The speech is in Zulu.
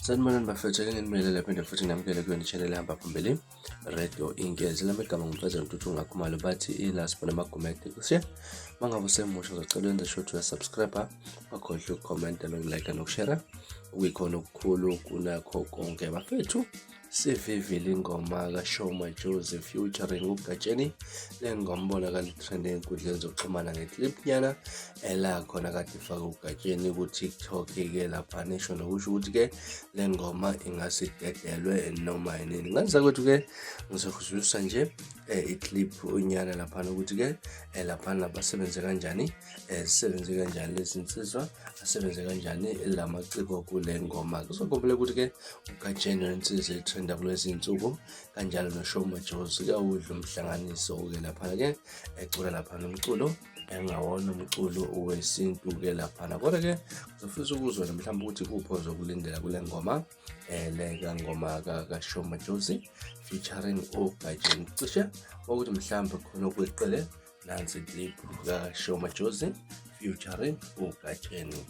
Sanibonani bafethu, ake nginibingelele phinde futhi nginamukele kuyona i-channel ehamba phambili Radio Ingezi. Lami igama nguMfezela Ntuthu Ngakhumalo, bathi ila sibona amagumede kushe. Mangabe usemusha uzocela wenze sure ukuthi uyasubscribe, ungakhohlwa ukukhomenta nokulike nokushare. Okuyikhona okukhulu kunakho konke bafethu. Sivivile ingoma kaShow Majozi featuring uGatsheni. Le ngoma ibonakala itrend ey'nkundleni zokuxhumana ngeclip nyana ela khona kade ifake uGatsheni ku-TikTok-ke lapha nisho nokusho ukuthi-ke le ngoma ingase idedelwe noma yinini. Ngane zakwethu-ke ngizokuzwisa nje iclip unyana laphana ukuthi-ke laphana basebenze kanjani, zisebenze kanjani lezi nsizwa, asebenze kanjani la maciko kule ngoma. Kuzokhumbula ukuthi-ke uGatsheni wensizwa etrenda kulezi nsuku, kanjalo noShow Majozi kuyawudla umhlanganiso-ke laphana-ke ecula laphana umculo engawona umculo wesintu-ke laphana. Kodwa-ke ngizofisa ukuzwa mhlawumbe ukuthi kuphi ozokulindela kule ngoma le kangoma kaShow Majozi featuring uGatsheni. Cishe ukuthi mhlawumbe khona okweqile. Nansi clip kaShow Majozi featuring uGatsheni.